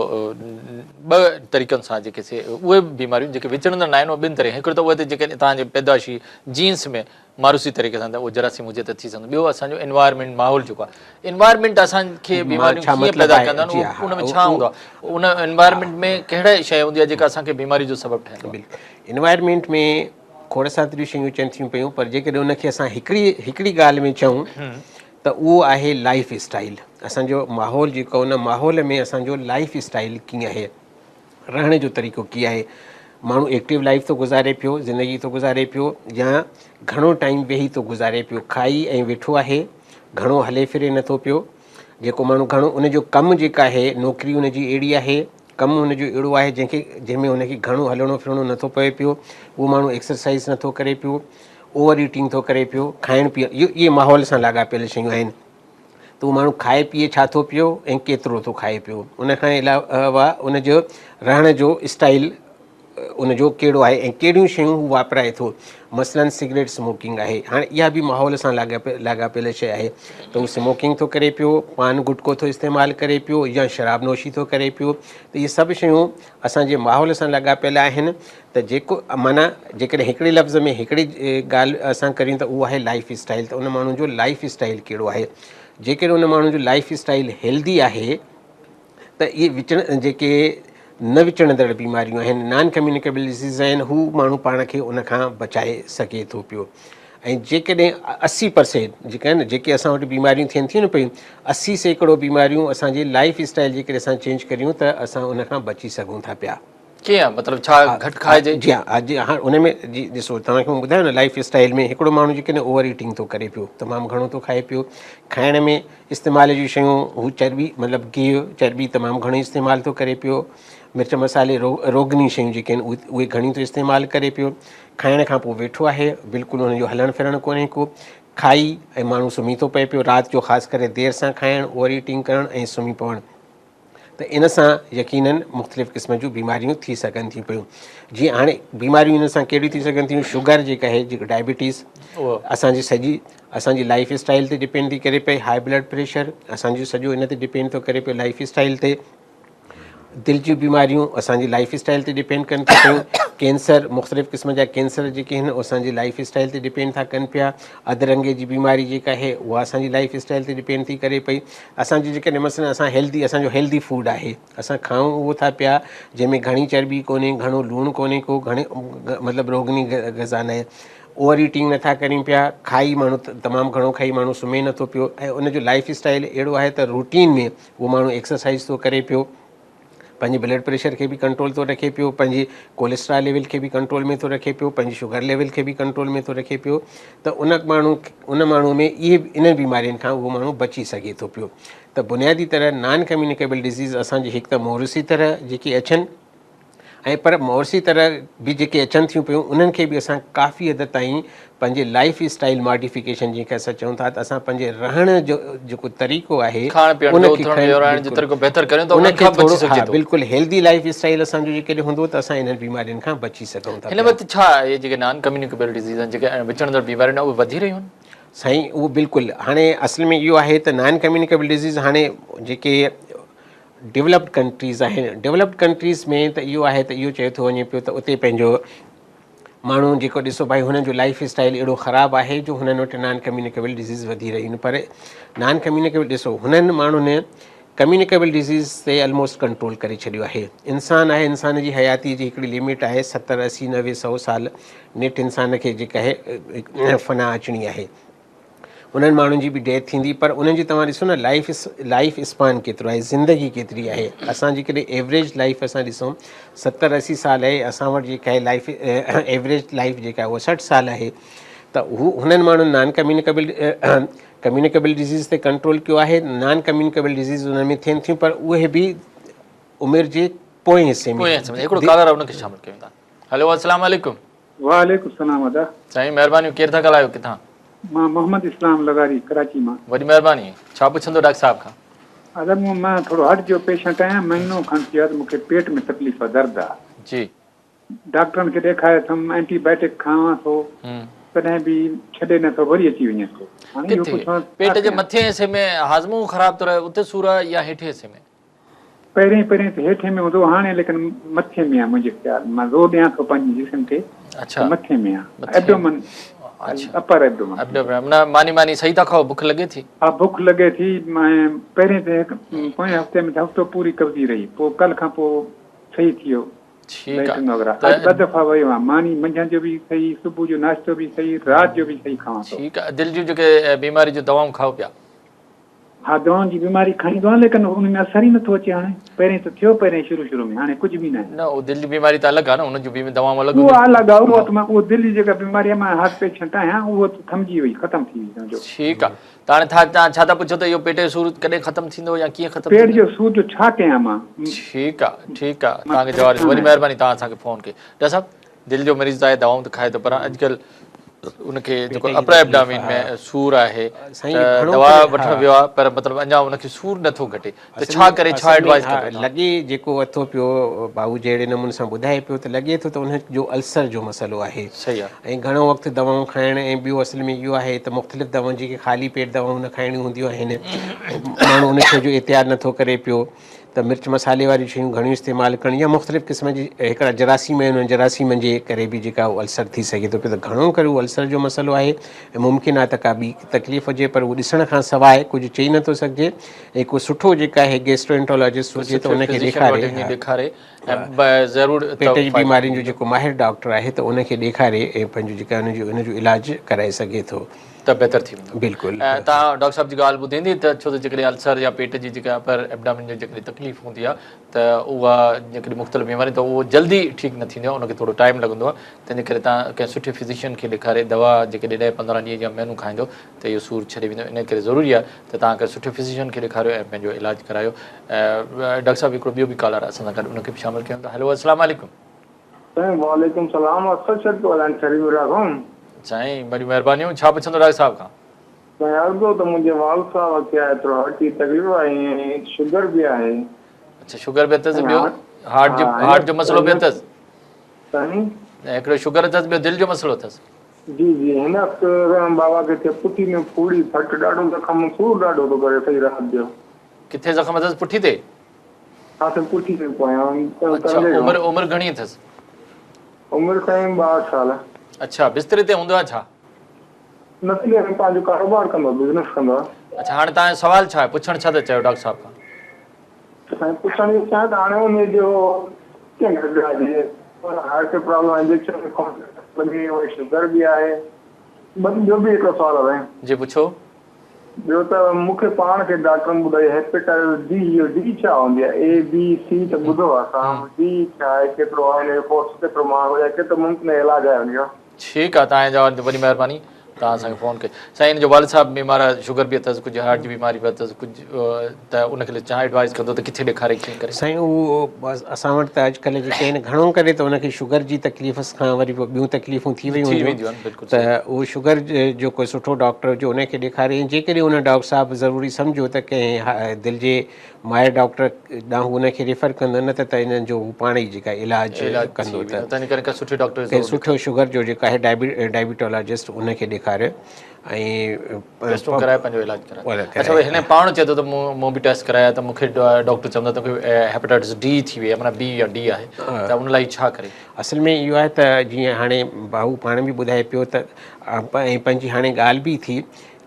ٻه طريقن سان جيڪي سي اهي بيماريون جيڪي وچڙندڙ نه آهن اهي ٻن طريقن هڪڙو ته اهي ته جيڪي توهان جي پيدائشي جينس ۾ موروثي طريقي سان ته اهو جراثيم هجي ته ٿي سگهندو ٻيو اسان جو انوائرمينٽ ماحول جيڪو آهي انوائرمينٽ اسان کي بيماريون ڪيئن پيدا ڪندا آهن ان ۾ ڇا هوندو آهي ان انوائرمينٽ ۾ ڪهڙا شيء هوندي آهي جيڪا اسان کي بيماري جو سبب ٺهندو آهي انوائرمينٽ ۾ کوڙ ساتريون شيون اچن ٿيون پيون پر جيڪڏهن ان کي اسان هڪڙي هڪڙي ڳالهه ۾ چئون ته اهو آهي لائف اسٽائل اسان جو ماحول جيڪو ان ماحول ۾ اسان جو لائف اسٽائل ڪيئن آهي رهڻ جو طريقو ڪيئن آهي ماڻهو ايڪٽو لائف ٿو گذاري پيو زندگي ٿو گذاري پيو يا گهڻو ٽائيم ويهي ٿو گذاري پيو کائي ۽ ويٺو آهي گهڻو هلي ڦري نٿو پيو جيڪو ماڻهو گهڻو ان جو ڪم جيڪا آهي نوڪري ان جي اهڙي آهي ڪم ان جو اهڙو آهي جنهن کي جنهن ۾ ان کي گهڻو هلڻو ڦرڻو نٿو پوي پيو اهو ماڻهو ايڪسرسائز نٿو ڪري پيو اوور ايٽنگ ٿو ڪري پيو کائڻ پيئڻ اهو اهي ماحول سان لاڳاپيل شيون آهن ته اهو ماڻهو کائي پيئي ڇا ٿو پيو ۽ ڪيترو ٿو کائي پيو. ان کان علاوه ان جو رهڻ جو اسٽائيل ان جو ڪهڙو آهي ۽ ڪهڙيون شيون هو واپرائي ٿو. مثلاً سگريٽ سموڪنگ آهي، هاڻي اها به ماحول سان لاڳاپيل شيء آهي ته هو سموڪنگ ٿو ڪري پيو، پان گٽڪو ٿو استعمال ڪري پيو يا شراب نوشي ٿو ڪري پيو ته اهي سڀ شيون اسان جي ماحول سان لاڳاپيل آهن ته جيڪو معنيٰ جيڪڏهن هڪڙي لفظ ۾ هڪڙي ڳالهه اسان ڪريون ته اهو آهي لائف اسٽائيل ته ان ماڻهو جو لائف اسٽائيل ڪهڙو آهي. جيڪڏهن ان ماڻهو جو لائف اسٽائيل هيلدي آهي ته اهي وچڙ جيڪي نه وچڙندڙ بيماريون آهن، نان ڪميونيڪيبل ڊزيز آهن، هو ماڻهو پاڻ کي ان کان بچائي سگهي ٿو پيو. ۽ جيڪڏهن 80% جيڪا آهن جيڪي اسان وٽ بيماريون ٿين ٿيون نه پيون، 80% بيماريون اسان جي لائف اسٽائيل جيڪڏهن اسان چينج ڪريون ته اسان ان کان بچي سگهون ٿا پيا. ڪيئن مطلب ڇا گهٽ کائجي؟ جي ها جي ها ان ۾ جي ڏسو توهان کي مون ٻڌايو نه لائف اسٽائيل ۾ هڪڙو ماڻهو جيڪڏهن اوور ايٽنگ ٿو ڪري پيو، تمام گهڻو ٿو کائي پيو، کائڻ ۾ استعمال جون شيون هو چرٻي مطلب گيهه چرٻي تمام گهڻو استعمال ٿو ڪري پيو، مرچ مصالحي روغني شيون جيڪي آهن اهي گهڻيون ٿو استعمال ڪري پيو، کائڻ کان پوء ويٺو آهي بلڪل هن جو هلڻ ڦرڻ ڪونهي ڪو، کائي ۽ ماڻهو سمهي ٿو پئي پيو، رات جو خاص ڪري دير سان کائڻ، اوور ايٽنگ ڪرڻ ۽ سمهي پوڻ. ته ان سان يقينن مختلف قسم جون بيماريون ٿي سگهن ٿيون پيون. جيئن هاڻي بيماريون ان سان ڪهڙيون ٿي سگهن ٿيون، شگر جيڪا آهي جيڪا ڊائبٽيز اسان جي سڄي اسان جي لائف اسٽائل تي ڊپينڊ ٿي ڪري پئي، هاء بلڊ پريشر اسان جو سڄو ان تي ڊپينڊ ٿو ڪري پيو لائف اسٽائل تي، دل جون بيماريون اسان جي لائف اسٽائل تي ڊپينڊ ڪن ٿيون پيون، ڪينسر مختلف قسم جا ڪينسر جيڪي آهن اسان جي لائف اسٽائل تي ڊپينڊ ٿا ڪن پيا، اڌرنگي جي بيماري جيڪا آهي اها اسان جي لائف اسٽائل تي ڊپينڊ ٿي ڪري پئي. اسان جي جيڪڏهن مثلاً اسان هيلدي اسان جو هيلدي فوڊ آهي اسان کائون اهو ٿا پيا جنهن ۾ گهڻي چرٻي ڪونهي، گهڻو لوڻ ڪونهي ڪو، گهڻي مطلب روغني غذا ناهي، اوور ايٽنگ نٿا ڪريون پيا، کائي ماڻهو تمام گهڻو کائي ماڻهو سمهي نٿو پيو ۽ ان جو لائف اسٽائل اهڙو آهي ته روٽين ۾ اهو ماڻهو ايڪسرسائز ٿو ڪري پيو، پنهنجي بلڊ پريشر کي به ڪنٽرول ٿو رکي پيو، پنهنجي ڪوليسٽرال ليول کي به ڪنٽرول ۾ ٿو رکي پيو، پنهنجي شگر ليول کي به ڪنٽرول ۾ ٿو رکي پيو ته ان ماڻهو ان ماڻهو ۾ اهي انهن بيمارين کان اهو ماڻهو بچي سگهي ٿو پيو ته بنيادي طرح نان ڪميونيڪيبل ڊزيز اسان جي هڪ ته موروثي طرح جيڪي اچن ۽ پر موروثي طرح به جيڪي اچن ٿيون پيون انهن کي به اسان ڪافي حد تائين پنهنجي لائف اسٽائل ماڊيفڪيشن جنهن کي اسان چئون ٿا ته اسان پنهنجي رهڻ جو جيڪو طريقو آهي کائڻ پيئڻ جو اٿڻ ويهڻ جو طريقو بهتر ڪريون ته انهن کان بچي سگهجي ٿو. بلڪل هيلدي لائف اسٽائل اسان جو جيڪڏهن هوندو ته اسان انهن بيمارين کان بچي سگهون ٿا هن وقت ڇا اهي جيڪي نان ڪميونيڪيبل ڊزيز آهن جيڪي وچڙندڙ بيماريون آهن اهي وڌي رهيون آهن؟ سائين اهو بلڪل هاڻي اصل ۾ اهو آهي ته نان ڪميونيڪيبل ڊزيز هاڻي جيڪي ڊولپڊ ڪنٽريز آهن ڊولپڊ ڪنٽريز ۾ ته اهو آهي ته اهو چيو ٿو وڃي پيو ته اتي پنهنجو ماڻهو جيڪو ڏسو ڀائي هنن جو لائف اسٽائل اهڙو خراب آهي جو هنن وٽ نان ڪميونيڪيبل ڊزيز وڌي رهيون آهن پر نان ڪميونيڪيبل ڏسو هنن ماڻهن ڪميونيڪيبل ڊزيز تي الموسٽ ڪنٽرول ڪري ڇڏيو آهي انسان آهي انسان جي حياتي جي هڪڙي لمٽ آهي 70 80 90 100 سال نيٺ انسان کي جيڪا آهي فنا اچڻي آهي انهن ماڻهن جي به ڊيٿ ٿيندي پر انهن جي توهان ڏسو نه لائف لائف اسپان ڪيترو آهي زندگي ڪيتري آهي اسان جيڪڏهن ايوريج لائف اسان ڏسون 70 80 سال آهي اسان وٽ جيڪا آهي لائف ايوريج لائف جيڪا آهي اها 60 سال آهي ته هو هنن ماڻهن نان ڪميونيڪيبل ڪميونيڪيبل ڊزيز تي ڪنٽرول ڪيو آهي نان ڪميونيڪيبل ڊزيز انهن ۾ ٿين ٿيون پر اهي به عمر جي پوئين حصي ۾ هڪڙو ڪالر ان کي شامل ڪيون ٿا. هلو السلام عليڪم. وعليڪم السلام ادا. سائين مهربانيون ڪير ٿا ڳالهايو ڪٿان. مان محمد اسلام لغاري ڪراچي مان. وڏي مهرباني ڇا پڇندو ڊاڪٽر صاحب کان. ادا مان ٿورو هارٽ جو پيشنٽ آهيان مهينو کن ٿي ويو آهي ته مونکي پيٽ ۾ تڪليف آهي درد آهي. جي. ڊاڪٽرن کي ڏيکاريو اٿم اينٽي بائيٽڪ کاوان ٿو تڏهن به ڇڏي نه ٿو وري اچي وڃي ٿو هاڻي اهو پڇان ته ڇا پيٽ جي مٿين حصي ۾ هاضمو خراب ٿو رهي اتي سور آهي يا هيٺين حصي ۾. پهرين پهرين ته هيٺين ۾ هوندو هو هاڻي ليڪن مٿي ۾ آ منهنجي خيال مان زور ڏيان ٿو پنهنجي جسم تي ته مٿي ۾ آ ايبڊومن اپر ايبڊومن ايبڊومن معنيٰ ماني ماني صحيح ٿا کائو بک لڳي ٿي؟ ها بک لڳي ٿي ۽ پهرين ته هڪ پوئين هفتي ۾ ته هفتو پوري قبضي رهي پوء ڪلهه کان پوء صحيح ٿي ويو ليٽرين وغيره اڄ ٻه دفعا ويو آهيان ماني منجهند جو به صحيح صبح جو ناشتو به صحيح رات جو به صحيح کاوان ٿو. ٺيڪ آ دل جون جيڪي بيماري جون دوائون کائو پيا؟ ها دوائن جي بيماري کائيندو آهيان ليڪن ان ۾ اثر ئي نٿو اچي هاڻي پهرين ته ٿيو پهرين شروع شروع ۾ هاڻي ڪجهه به ناهي. نه اهو دل جي بيماري ته الڳ آهي نه ان جون به دوائون الڳ هونديون. اهو الڳ آهي اهو ته مان اهو دل جي جيڪا بيماري آهي مان هارٽ پيشنٽ آهيان اهو ته ٿمجي وئي ختم ٿي وئي سمجهو. ٺيڪ آهي ته هاڻي ٿا توهان ڇا ٿا پڇو ته اهو پيٽ جو سور ڪڏهن ختم ٿيندو يا ڪيئن ختم ٿيندو. پيٽ جو سور جو ڇا ڪيان مان. ٺيڪ آهي ٺيڪ آهي توهان کي جواب ڏيندس وڏي مهرباني توهان اسان کي فون ڪئي. ڊاڪٽر صاحب دل جو مريض ته آهي دوائون ته کائي ٿو پر اڄڪلهه ان کي جيڪو اپر ايبڊامين ۾ سور آهي ته دوا وٺڻ ويو آهي پر مطلب اڃا ان کي سور نٿو گهٽي ته ڇا ڪري ڇا ايڊوائز ڪندو؟ لڳي جيڪو اٿو پيو ڀائو جهڙي نموني سان ٻڌائي پيو ته لڳي ٿو ته ان جو السر جو مسئلو آهي صحيح آهي ۽ گهڻو وقت دوائون کائڻ ۽ ٻيو اصل ۾ اهو آهي ته مختلف دوائون جيڪي خالي پيٽ دوائون نه کائڻيون هونديون آهن ماڻهو ان شيء جو احتياط نٿو ڪري پيو ته مرچ مصالحي واريون شيون گهڻيون استعمال ڪرڻ يا مختلف قسم جي هڪڙا جراثيم آهن انهن جراثيمن جي ڪري به جيڪا اهو السر ٿي سگهي ٿو پيو ته گهڻو ڪري اهو السر جو مسئلو آهي ۽ ممڪن آهي ته ڪا ٻي تڪليف هجي پر اهو ڏسڻ کان سواء ڪجهه چئي نٿو سگهجي ۽ ڪو سٺو جيڪا آهي گيسٽروانٽالاجسٽ هجي ته ان کي ڏيکاري ۽ ضرور پيٽ جي بيمارين جو جيڪو ماهر ڊاڪٽر آهي ته ان کي ڏيکاري ۽ پنهنجو جيڪا ان جو علاج ڪرائي سگهي ٿو. ته بهتر ٿي ويندو. بلڪل. ۽ توهان ڊاڪٽر صاحب جي ڳالهه ٻڌيندي ته ڇو ته جيڪڏهن السر يا پيٽ جي جيڪا اپر ايبڊامين جي جيڪڏهن تڪليف هوندي آهي ته اها جيڪڏهن مختلف بيماري ته اهو جلدي ٺيڪ نه ٿيندي آهي ان کي ٿورو ٽائيم لڳندو آهي تنهن جي ڪري توهان ڪنهن سٺي فزيشن کي ڏيکاري دوا جيڪڏهن ڏهه پندرهن ڏينهن يا مهينو کائيندو ته اهو سور ڇڏي ويندو ان ڪري ضروري آهي ته توهان ڪنهن سٺي فزيشن کي ڏيکاريو ۽ پنهنجو علاج ڪرايو ڊاڪٽر صاحب هڪڙو ٻيو به ڪالر اسان سان گڏ ان کي به شامل ڪيون ٿا هيلو السلام عليڪم. سائين وعليڪم سلام اصل شرط پيو ڳالهايان ٺري ميرواھ کان. سائين وڏيون مهربانيون ڇا پڇندو ڊاڪٽر صاحب کان. سائين عرض هو ته منهنجي والد صاحب کي آهي ٿورو هارٽ جي تڪليف ۽ شگر به آهي. اڇا شگر به اٿس ٻيو هارٽ جو هارٽ جو مسئلو به اٿس. سائين هڪڙو شگر اٿس ٻيو دل جو مسئلو اٿس. جي جي هن وقت بابا کي ٿئي پٺي ۾ ڦوڙي ڦٽ ڏاڍو زخم سور ڏاڍو ٿو ڪري سڄي رات جو. ڪٿي زخم اٿس پٺي تي؟ ها سائين پٺي ۾ پويان. اڇا عمر عمر گهڻي اٿس؟ عمر سائين 62 سال. اڇا بستري تي هوندو آهي ڇا؟ نه سائين پنهنجو ڪاروبار ڪندو آهي بزنس ڪندو آهي. اڇا هاڻي توهان جو سوال ڇا آهي پڇڻ ڇا ٿا چاهيو ڊاڪٽر صاحب کان؟ سائين پڇڻ اهو چاهيان ته هاڻي ان جو ڪيئن گهٽجي هارٽ جو پرابلم آهي انجيڪشن لڳي وري شگر به آهي ٻيو به هڪڙو سوال آهي سائين. جي پڇو. ٻيو ته مون کي پاڻ کي ڊاڪٽرن ٻڌائي هيپيٽائٽس ڊي اهو ڊي ڇا هوندي آهي اي بي سي ته ٻڌو آهي اسان ڊي ڇا آهي ڪيترو آهي ان جو ڪورس ڪيترو مهانگو يا ڪيترو ممڪن علاج آهي ان جو. ٺيڪ آ توهان جا وڏي مهرباني توهان اسان کي فون ڪئي سائين ان جو والد صاحب بيمار آهي شگر به اٿس ڪجهه هارٽ جي بيماري به اٿس ڪجهه ته ان کي ڇا ايڊوائز ڪندو ته ڪٿي ڏيکاري ڪيئن ڪري. سائين اهو اسان وٽ ته اڄڪلهه جيڪي آهن گهڻو ڪري ته ان کي شگر جي تڪليف کان وري پوء ٻيون تڪليفون ٿي ويون هونديون ته اهو شگر جو ڪو سٺو ڊاڪٽر هجي ان کي ڏيکاري ۽ جيڪڏهن ان ڊاڪٽر صاحب ضروري سمجهيو ته ڪنهن دل جي ماهر ڊاڪٽر ڏانهن ان کي ريفر ڪندو نه ته ته انهن جو هو پاڻ ئي جيڪا علاج ڪندو ته ڪنهن سٺو شگر جو جيڪو آهي ڊائبيٽالاجسٽ ان کي ڏيکاري ۽ ٽيسٽون ڪرائي پنهنجو علاج ڪرائي اڇا هن پاڻ چئي ٿو ته مون به ٽيسٽ ڪرايا ته مون کي ڊاڪٽر چوندا ته هيپاٽائٽس ڊي ٿي وئي آهي معنيٰ بي يا ڊي آهي ته ان لاء ڇا ڪري. اصل ۾ اهو آهي ته جيئن هاڻي ڀائو پاڻ به ٻڌائي پيو ته ۽ پنهنجي هاڻي ڳالهه به ٿي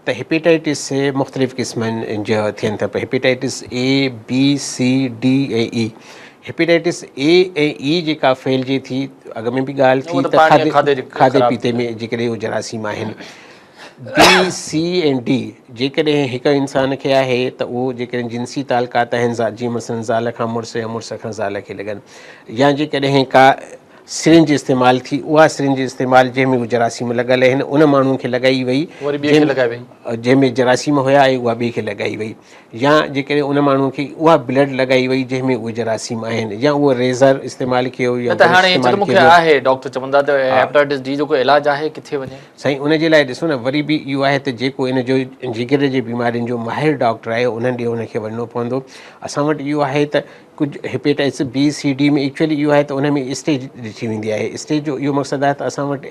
ته هيپيٽائٽس مختلف قسمن جا ٿين ٿا hepatitis A B C D ۽ E hepatitis A ۽ E جيڪا ڦهلجي ٿي اڳ ۾ به ڳالهه ٿي ته کاڌي پيتي ۾ جيڪڏهن اهي جراثيم آهن بي سي ۽ ڊي جيڪڏهن هڪ انسان کي آهي ته اهو جيڪڏهن جنسي تعلقات آهن جيئن مثلاً زال کان مڙس يا مڙس کان زال کي لڳن يا جيڪڏهن ڪا سرنج استعمال ٿي اها سرنج استعمال جنهن ۾ اهي جراثيم لڳل آهن ان ماڻهو کي لڳائي وئي جنهن ۾ جراثيم هيا ۽ اها ٻئي کي لڳائي وئي يا جيڪڏهن ان ماڻهو کي اها بلڊ لڳائي وئي جنهن ۾ اهي جراثيم آهن يا اهو ريزر استعمال ڪيو يا نه ته هاڻي هي چئي ٿو مون کي آهي ڊاڪٽر چوندا ته هيپاٽائٽس ڊي جو ڪو علاج آهي ڪٿي وڃي. سائين ان جي لاء ڏسو نه وري به اهو آهي ته جيڪو ان جو جگر جي بيمارين جو ماهر ڊاڪٽر آهي انهن ڏي ان کي وڃڻو پوندو اسان وٽ اهو آهي ته ڪجهه هيپيٽائٽس بي سي ڊي ۾ ايڪچوئلي اهو آهي ته ان ۾ اسٽيج ڏٺي ويندي آهي اسٽيج جو اهو مقصد آهي ته اسان وٽ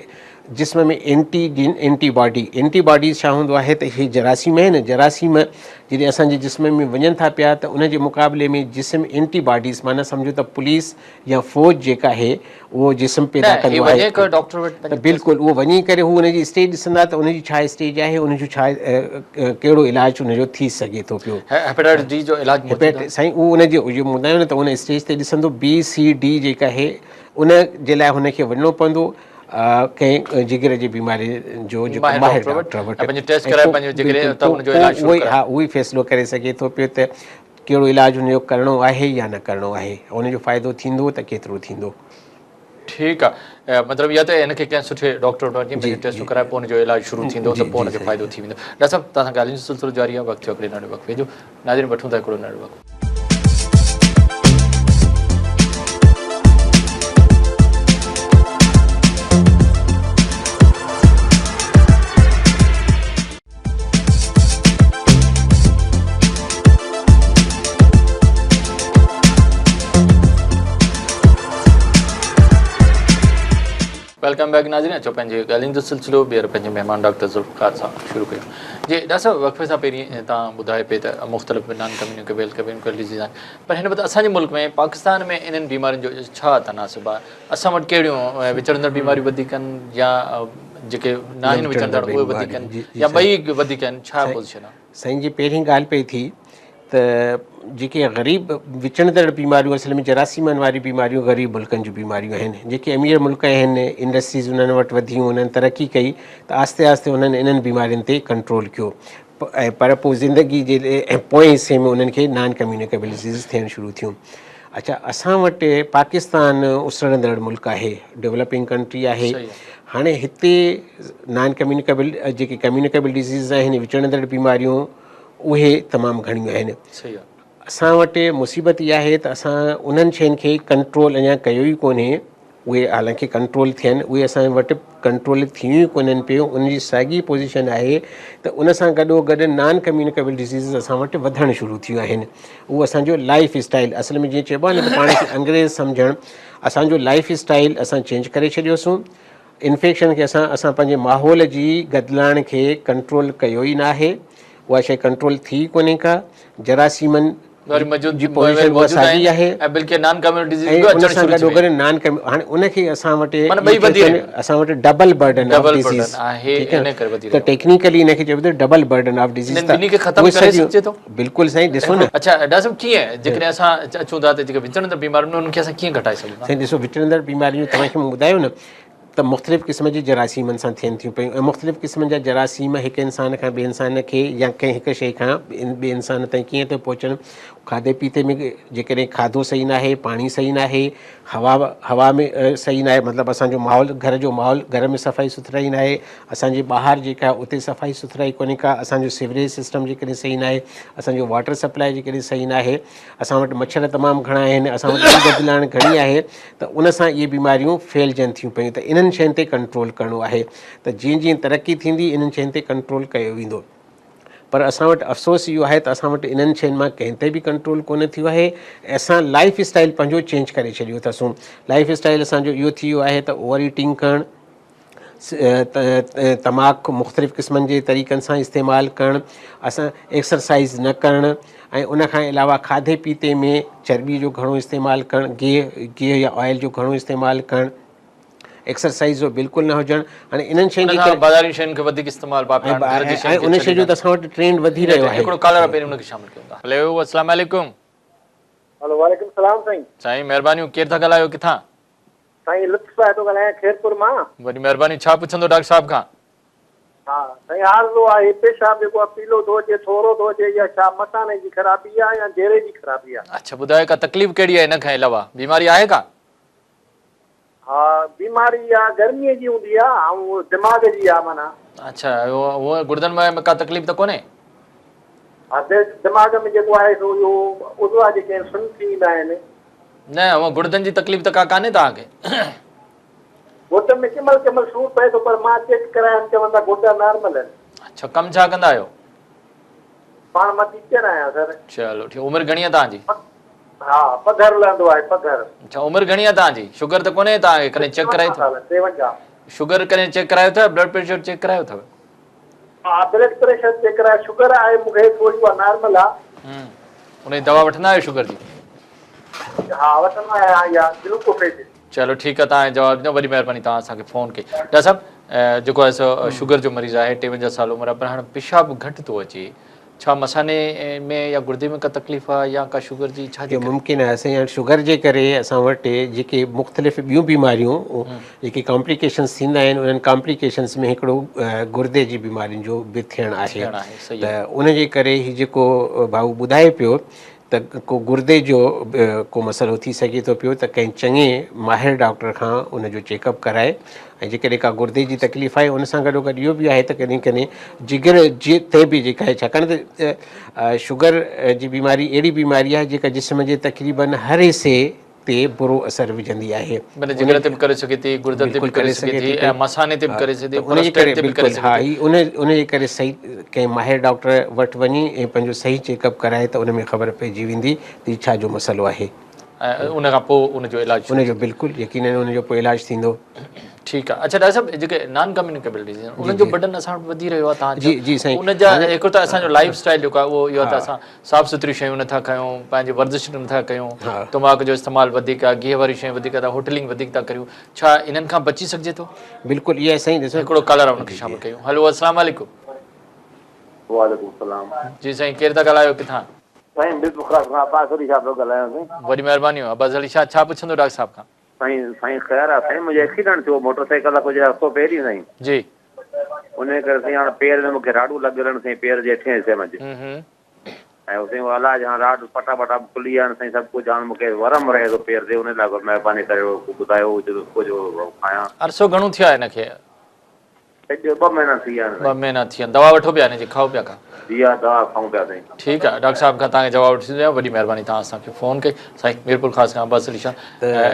جسم ۾ اينٽي جين اينٽي باڊي اينٽي باڊيز ڇا هوندو آهي ته اهي جراثيم آهن جراثيم جڏهن اسان جي جسم ۾ وڃن ٿا پيا ته ان جي مقابلي ۾ جسم اينٽي باڊيز معنيٰ سمجهو ته پوليس يا فوج جيڪا آهي اهو جسم پيدا ڪندو آهي ته بلڪل اهو وڃي ڪري هو ان جي اسٽيج ڏسندا ته ان جي ڇا اسٽيج آهي ان جو ڇا ڪهڙو علاج ان جو ٿي سگهي ٿو پيو هيپاٽائٽس ڊي جو علاج موجود آهي سائين اهو ان جي اهو ٻڌايو نه ته ان اسٽيج تي ڏسندو بي سي ڊي جيڪا آهي ان جي لاء هن کي وڃڻو پوندو ڪنهن جگر جي بيماري جو جيڪو ماهر ڊاڪٽر وٽ پنهنجو ٽيسٽ ڪرائي پنهنجو جيڪڏهن ته ان جو علاج شروع ڪرائي ها اهو ئي فيصلو ڪري سگهي ٿو پيو ته ڪهڙو علاج ان جو ڪرڻو آهي يا نه ڪرڻو آهي ان جو فائدو ٿيندو ته ڪيترو ٿيندو. ٺيڪ آ مطلب يا ته هن کي ڪنهن سٺي ڊاڪٽر وٽ وڃي پنهنجون ٽيسٽون ڪرائي پوء ان جو علاج شروع ٿيندو ته پوء ان کي فائدو ٿي ويندو. ڊاڪٽر صاحب توهان سان ڳالهين جو سلسلو جاري آ وقت ٿيو هڪڙي ننڍڙي وقفي جو ناظرين وٺون ٿا هڪڙو ننڍڙو وقفو. Welcome back ناظرين اچو پنهنجي ڳالهين جو سلسلو ٻيهر پنهنجي مهمان ڊاڪٽر ذوالفقار سان شروع ڪيون. جي ڊاڪٽر صاحب وقفي سان پهرين توهان ٻڌايو پئي ته مختلف نان ڪميونيڪيبل ڪميونيڪيبل ڊزيز آهن پر هن وقت اسان جي ملڪ ۾ پاڪستان ۾ انهن بيمارين جو ڇا تناسب آهي اسان وٽ ڪهڙيون وچڙندڙ بيماريون وڌيڪ آهن يا جيڪي ناهن وچڙندڙ اهي وڌيڪ آهن يا ٻئي وڌيڪ آهن ڇا پوزيشن آهي؟ سائين جي پهرين ڳالهه پئي ٿي ته جيڪي غريب وچڙندڙ بيماريون اصل ۾ جراثيمن واريون بيماريون غريب ملڪن جون بيماريون آهن جيڪي امير ملڪ آهن انڊسٽريز انهن وٽ وڌيون انهن ترقي ڪئي ته آهستي آهستي انهن انهن بيمارين تي ڪنٽرول ڪيو ۽ پر پوء زندگي جي پوئين حصي ۾ انهن کي نان ڪميونيڪيبل ڊزيز ٿيڻ شروع ٿيون اڇا اسان وٽ پاڪستان اسرندڙ ملڪ آهي ڊولپنگ ڪنٽري آهي هاڻي هتي نان ڪميونيڪيبل جيڪي ڪميونيڪيبل ڊزيز آهن وچڙندڙ بيماريون اهي تمام گهڻيون آهن. اسان وٽ مصيبت اها آهي ته اسان انهن شين کي ڪنٽرول اڃا ڪيو ئي ڪونهي، اهي حالانڪه ڪنٽرول ٿين، اهي اسان وٽ ڪنٽرول ٿيون ئي ڪونهن پيون، ان جي ساڳي پوزيشن آهي ته ان سان گڏو گڏ نان ڪميونيڪيبل ڊزيزز اسان وٽ وڌڻ شروع ٿيون آهن. اهو اسان جو لائف اسٽائل اصل ۾ جيئن چئبو آهي نه ته پاڻ کي انگريز سمجهڻ، اسان جو لائف اسٽائل اسان چينج ڪري ڇڏيوسون. انفيڪشن کي اسان اسان پنهنجي ماحول جي گدلاڻ کي ڪنٽرول ڪيو ئي ناهي اها شيء ڪنٽرول ٿي ئي ڪونهي ڪا جراثيمن جي پوزيشن اها ساڳي آهي ۽ ان سان گڏو گڏ نان ڪميو هاڻي ان کي اسان وٽ اسان وٽ ڊبل برڊن آف ڊزيز ٺيڪ آهي ته ٽيڪنيڪلي ان کي چئبو ته ڊبل برڊن آف ڊزيز ته ٻنهي کي ختم ڪري سگهجي ٿو بلڪل سائين ڏسو نه اڇا ڊاڪٽر صاحب ڪيئن جيڪڏهن اسان اچون ٿا ته جيڪي وچڙندڙ بيماريون آهن انهن کي اسان ڪيئن گهٽائي سگهون ٿا؟ سائين ڏسو وچڙندڙ بيماريون توهان کي مون ٻڌايو نه ته مختلف قسم جي جراثيمن سان ٿين ٿيون پيون ۽ مختلف قسمن جا جراثيم هڪ انسان کان ٻئي انسان کي يا ڪنهن هڪ شيء کان ٻئي انسان تائين ڪيئن ٿو پهچن کاڌي پيتي ۾ جيڪڏهن کاڌو صحيح ناهي پاڻي صحيح ناهي هوا هوا ۾ صحيح ناهي مطلب اسان جو ماحول گهر جو ماحول گهر ۾ صفائي سٿرائي ناهي اسان جي ٻاهر جيڪا آهي اتي صفائي سٿرائي ڪونهي ڪا اسان جو سيوريج سسٽم جيڪڏهن صحيح ناهي اسان جو واٽر سپلائي جيڪڏهن صحيح ناهي اسان وٽ مڇر تمام گهڻا آهن اسان وٽ گدلاڻ گهڻي آهي ته ان سان اهي بيماريون ڦهلجن ٿيون پيون ته انهن شين تي ڪنٽرول ڪرڻو آهي ته جيئن جيئن ترقي ٿيندي انهن شين تي ڪنٽرول ڪيو ويندو پر اسان وٽ افسوس اهو آهي ته اسان وٽ انهن شين مان ڪنهن تي به ڪنٽرول ڪونه ٿيو آهي ۽ اسان لائف اسٽائل پنهنجو چينج ڪري ڇڏيو اٿسون لائف اسٽائل اسان جو اهو ٿي ويو آهي ته اوور ايٽنگ ڪرڻ تماڪ مختلف قسمن جي طريقن سان استعمال ڪرڻ اسان ايڪسرسائز نه ڪرڻ ۽ ان کان علاوه کاڌي پيتي ۾ چرٻي جو گهڻو استعمال ڪرڻ گيهه گيهه يا آئل جو گهڻو استعمال ڪرڻ ايڪسرسائز جو بلڪل نه هجڻ هاڻي انهن شين جي ڪري بازاري شين کي وڌيڪ استعمال واپرائڻ گهر جي شين کي ان شين جو ته اسان وٽ ٽرينڊ وڌي رهيو آهي هڪڙو ڪالر پهرين ان کي شامل ڪيون ٿا هلو السلام عليڪم. هلو وعليڪم السلام سائين. سائين مهربانيون ڪير ٿا ڳالهايو ڪٿان. سائين لطف آهي ٿو ڳالهايان خيرپور مان. وڏي مهرباني ڇا پڇندو ڊاڪٽر صاحب کان. ها سائين عارضو آهي پيشاب جيڪو آهي پيلو ٿو اچي ٿورو ٿو اچي يا ڇا مثاني جي خرابي آهي يا جيري جي خرابي آهي. اڇا ٻڌايو ڪا تڪليف ڪهڙي آهي ان کان علاوه بيماري آهي ڪا. ها بيماري اها گرمي جي هوندي آ ۽ دماغ جي آ معنيٰ. اڇا هونء گڙدن ۾ ڪا تڪليف ته ڪونهي؟ ها دماغ ۾ جيڪو آهي سو اهو عضوا جيڪي آهن سن ٿي ويندا آهن. نه هونء گڙدن جي تڪليف ته ڪا ڪانهي توهان کي؟ گڙدن ۾ ڪنهن مهل ڪنهن مهل سور پئي ٿو پر مان چيڪ ڪرايا آهن چون ٿا گڙدا نارمل آهن. اڇا ڪم ڇا ڪندا آهيو؟ پاڻ مان ٽيچر آهيان سر. چلو ٺيڪ عمر گهڻي آهي توهان جي؟ ها پگهر لهندو آهي پگهر. اڇا عمر گهڻي آهي توهان جي؟ شگر ته ڪونهي توهان کي ڪڏهن چيڪ ڪرائي اٿو؟ 53. شگر ڪڏهن چيڪ ڪرايو اٿو بلڊ پريشر چيڪ ڪرايو اٿو؟ ها بلڊ پريشر چيڪ ڪرايو شگر آهي مون کي ٿوري اها نارمل آهي. ان جي دوا وٺندا آهيو شگر جي؟ ها وٺندو آهيان اها گلوڪوفيج. چلو ٺيڪ آهي توهان جواب ڏنو وڏي مهرباني توهان اسان کي فون ڪئي. ڊاڪٽر صاحب جيڪو آهي سو شگر جو مريض آهي 53 سال عمر آهي پر هاڻي پيشاب گهٽ ٿو اچي ڇا مثاني ۾ يا گردي ۾ ڪا تڪليف آهي يا ڪا شگر جي ڇا جي ڪري؟ ممڪن آهي سائين هاڻي شگر جي ڪري اسان وٽ جيڪي مختلف ٻيون بيماريون جيڪي ڪامپليڪيشنس ٿيندا آهن انهن ڪامپليڪيشنس ۾ هڪڙو گردي جي بيمارين جو به ٿيڻ آهي ته ان جي ڪري هي جيڪو ڀائو ٻڌائي پيو ته ڪو گردي جو ڪو مسئلو ٿي سگهي ٿو پيو ته ڪنهن چڱي ماهر ڊاڪٽر کان ان جو چيڪ اپ ڪرائي ۽ جيڪڏهن ڪا گردي جي تڪليف آهي ان سان گڏو گڏ اهو به آهي ته ڪڏهن ڪڏهن جگر جي تي به جيڪا آهي ڇاڪاڻ ته شگر جي بيماري اهڙي بيماري آهي جيڪا جسم جي تقريبن هر حصي تي برو اثر وجهندي آهي. معنيٰ جگر تي به ڪري سگهي ٿي، گردن تي به ڪري سگهي ٿي ۽ مثاني تي به ڪري سگهي ٿي، پروسٽيٽ تي به ڪري سگهي ٿي. ها ان جي ڪري صحيح ڪنهن ماهر ڊاڪٽر وٽ وڃي ۽ پنهنجو صحيح چيڪ اپ ڪرائي ته ان ۾ خبر پئجي ويندي ته هي ڇا جو مسئلو آهي. ۽ ان کان پوء ان جو علاج ان جو بلڪل يقينن ان جو پوء علاج ٿيندو. ٺيڪ آ اڇا ڊاڪٽر صاحب جيڪي نان ڪميونيڪيبل ڊزيز آهن انهن جو برڊن اسان وٽ وڌي رهيو آهي توهان جي جي سائين ان جا هڪ ته اسان جو لائف اسٽائل جيڪو آهي اهو اهو آهي ته اسان صاف سٿريون شيون نٿا کايون پنهنجي ورزش نٿا ڪيون تماڪ جو استعمال وڌيڪ آهي گيهه واريون شيون وڌيڪ ٿا هوٽلنگ وڌيڪ ٿا ڪريون ڇا انهن کان بچي سگهجي ٿو؟ بلڪل اها سائين ڏسو هڪڙو ڪالر آهي ان کي شامل ڪيون هلو السلام عليڪم. وعليڪم السلام. جي سائين ڪير ٿا ڳالهايو ڪٿان؟ سائين ميرپورخاص کان عباس علي شاهه پيو ڳالهايان سائين. وڏي مهرباني عباس علي شاهه ڇا پڇندو ڊاڪٽر صاحب کان؟ سائين سائين خير آ سائين منهنجو ايڪسيڊنٽ ٿيو موٽر سائيڪل سان ڪجهه هفتو پهرين سائين. جي. انهي ڪري سائين هاڻ پير ۾ مونکي راڊون لڳل آهن سائين پير جي هيٺين حصي منجهه. ۽ سائين اهو علاج هاڻ راڊ پٽا ٻٽا به کلي ويا آهن سائين سڀ ڪجهه هاڻ مونکي ورم رهي ٿو پير تي انهي لاء مهرباني ڪري ڪو ٻڌايو هجي ته ڪجهه کايان. عرصو گهڻو ٿيو آهي هن کي؟ سڄو ٻه مهينا ٿي ويا آهن سائين. ٻه مهينا ٿي ويا آهن دوا وٺو پيا هن جي کائو پيا ڪا؟ جي ها دوا کائون پيا سائين. ٺيڪ آهي ڊاڪٽر صاحب کان توهان کي جواب وٺي ڏيان وڏي مهرباني توهان اسان کي فون ڪئي سائين ميرپورخاص کان عباس علي شاهه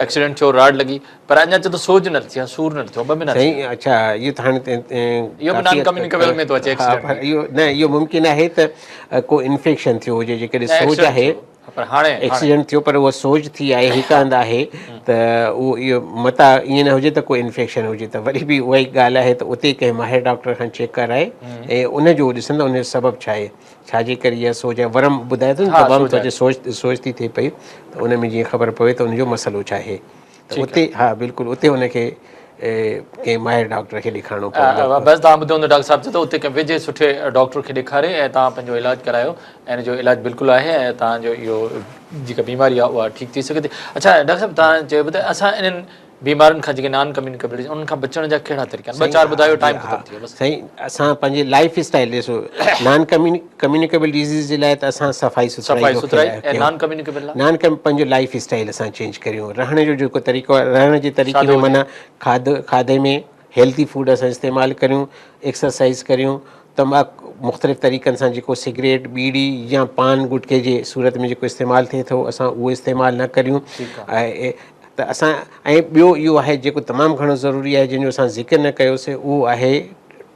ايڪسيڊنٽ ٿيو راڊ لڳي پر اڃا چئي ٿو سوج نه لٿي آهي سور نه لٿو آهي ٻه مهينا ٿي سائين اڇا اهو ته هاڻي اهو به نان ڪميونيڪيبل ۾ ٿو اچي ايڪسيڊنٽ پر اهو نه اهو ممڪن آهي ته ڪو انفيڪشن ٿيو هجي جيڪڏهن سوج آهي پر هاڻي ايڪسيڊنٽ ٿيو پر اها سوج ٿي آهي هڪ هنڌ آهي ته اهو اهو متان ائين نه هجي ته ڪو انفيڪشن هجي ته وري به اها ئي ڳالهه آهي ته اتي ڪنهن ماهر ڊاڪٽر کان چيڪ ڪرائي ۽ ان جو ڏسن ته ان جو سبب ڇا آهي ڇا جي ڪري اها سوج آهي ورم ٻڌائي ٿو نه ته ورم ٿو اچي سوج سوج ٿي ٿئي پئي ته ان ۾ جيئن خبر پوي ته ان جو مسئلو ڇا آهي ته اتي ها بلڪل اتي ان کي ڪنهن ماهر ڊاڪٽر کي ڏيکارڻو پوندو. بس توهان ٻڌو هوندو ڊاڪٽر صاحب چئي ٿو اتي ڪنهن ويجهي سٺي ڊاڪٽر کي ڏيکاري ۽ توهان پنهنجو علاج ڪرايو ۽ ان جو علاج بلڪل آهي ۽ توهان جو اهو جيڪا بيماري آهي اها ٺيڪ ٿي سگهي ٿي. اڇا ڊاڪٽر صاحب توهان چيو ته اسان انهن بيمارين کان جيڪي نان ڪميونيڪيبل ڊزيز انهن کان بچڻ جا ڪهڙا طريقا آهن ٻه چار ٻڌايو ٽائيم ختم ٿي ويو بس. سائين اسان پنهنجي لائف اسٽائل ڏسو نان ڪميونيڪيبل ڊزيز جي لاء ته اسان صفائي سٿرائي جو خيال ۽ نان ڪميونيڪيبل لاء نان ڪم پنهنجو لائف اسٽائل اسان چينج ڪريون رهڻ جو جيڪو طريقو آهي رهڻ جي طريقي ۾ معنيٰ کاڌ کاڌي ۾ هيلٿي فوڊ اسان استعمال ڪريون ايڪسرسائز ڪريون تماڪ مختلف طريقن سان جيڪو سگريٽ ٻيڙي يا پان گٽڪي جي صورت ۾ جيڪو استعمال ٿئي ٿو اسان اهو استعمال نه ڪريون ۽ ته اسان ۽ ٻيو اهو آهي جيڪو تمام گهڻو ضروري آهي جنهن جو اسان ذڪر نه ڪيوسي اهو آهي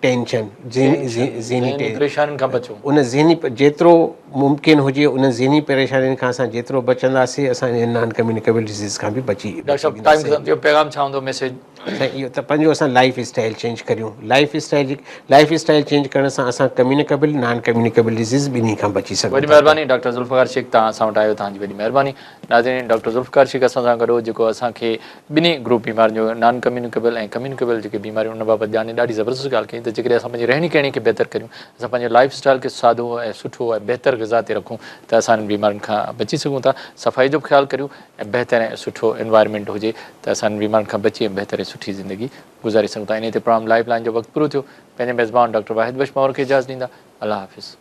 ٽينشن ذهني پريشانين کان بچو ان ذهني جيترو ممڪن هجي ان ذهني پريشانين کان اسان جيترو بچنداسي اسان ان نان ڪميونيڪيبل ڊزيز کان به بچي ڊاڪٽر صاحب ٽائيم ختم ٿي ويو پيغام ڇا هوندو ميسيج سائين اهو ته پنهنجو اسان لائف اسٽائل چينج ڪريون life style life style change ڪرڻ سان اسان ڪميونيڪيبل نان ڪميونيڪيبل ڊزيز ٻنهي کان بچي سگهون وڏي مهرباني ڊاڪٽر ذوالفقار شيخ توهان اسان وٽ آيو توهان جي وڏي مهرباني ناظرين ڊاڪٽر ذوالفقار شيخ اسان سان گڏ هو جيڪو اسان کي ٻنهي گروپ بيمارين جو نان ڪميونيڪيبل ۽ ڪميونيڪيبل جيڪي بيماريون ان بابت ڄاڻي ڏاڍي زبردست ڳالهه ڪئي ته جيڪڏهن اسان پنهنجي رهڻي ڪهڻي کي بهتر ڪريون اسان پنهنجي لائف اسٽائل کي سادو ۽ سٺو ۽ بهتر غذا تي رکون ته اسان انهن بيمارين کان بچي سگهون ٿا صفائي جو به خيال ڪريون ۽ بهتر ۽ سٺو انوائرمينٽ هجي ته اسان انهن بيمارين کان بچي ۽ بهتر ۽ سٺي زندگي گذاري سگهون ٿا انهي تي پروگرام لائف لائن جو وقت پورو ٿيو پنهنجي ميزبان ڊاڪٽر واحد بخش پنهور کي اجازت ڏيندا الله حافظ.